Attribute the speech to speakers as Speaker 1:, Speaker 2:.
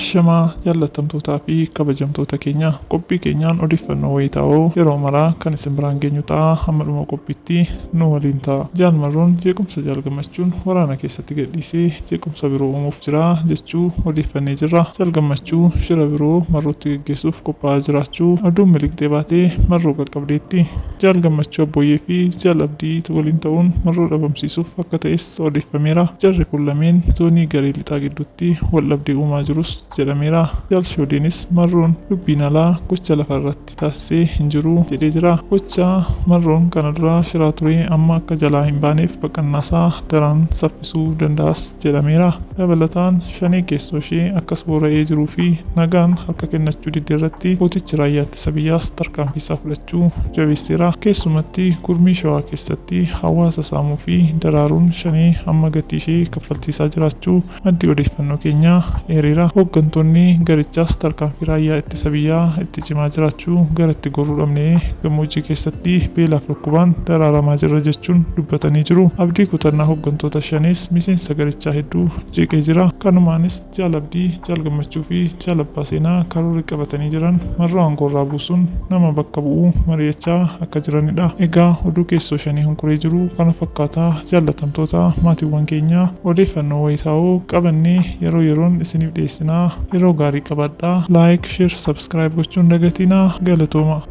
Speaker 1: Ashamaa jaallatamtootaa fi kabajamtoota keenya, qophii keenyaan odeeffannoo wayitaawoo yeroo maraa kan isin biraan geenyu ta'a. Hamma dhuma qophiitti nu waliin ta'a. Jaal Marroon jeequmsa Jaal Gammachuun waraana keessatti gadhiisee jeequmsa biroo uumuuf jira jechuu odeeffannee jirra. Jaal Gammachuu shira biroo Marrootti geggeessuuf qophaa'aa jiraachuu oduun miliqxee baatee Marroo qaqqabdeetti. Jaal Gammachuu Abbooyyee fi Jaal Abdii waliin ta'uun Marroo dhabamsiisuuf akka ta'es odeeffameera. Jarri kun lameen zoonii garee lixaa gidduutti wal dhabdee uumaa jirus jedhameera. Jaal Shoodeenis Marroon dubbiin alaa gocha lafa irratti taasisee hin jiru jedhee jira. Gocha Marroon kana dura shiraa ture amma akka jalaa hin baaneef baqannaasaa daraan saffisuu danda'as jedhameera. Dabalataan Shanee keessoo ishee akkas boora'ee jiruu fi nagaan harka kennachuu didde irratti gootichi Raayyaa Ittisa Biyyaas tarkaanfiisaa fudhachuu jabeesseera. Keessumatti Gurmii Shawaa keessatti hawaasa saamuu fi daraaruun Shanee amma gatii ishee kaffalchiisaa jiraachuu maddi odeeffannoo keenyaa eereera. Hooggantoonni garichaas tarkaanfii Raayyaa Ittisa Biyyaa itti cimaa jiraachuu gara itti gorru dhabnee gammoojjii keessatti beelaaf dhukkubaan daraaramaa jirra jechuun dubbatanii jiru. Abdii kutannaa hooggantoota Shanees miseensa garichaa hedduu jeeqee jira. Kanumaanis Jaal Abdii, Jaal Gammachuu fi Jaal Abbaa Seenaa karoorri qabatanii jiran Marroo aangoorraa buusuun nama bakka bu'u mari'achaa akka jiranidha. Egaa oduu keessoo Shanee hunkuree jiru kana fakkaata. Jaallatamtoota maatiiwwan keenyaa, odeeffannoo wayitaawoo qabannee yeroo yeroon isiniif dhiyeessinaa. Yeroo gaarii qabaadhaa. Like, share, subscribe gochuu hin dagatinaa. Galatooma.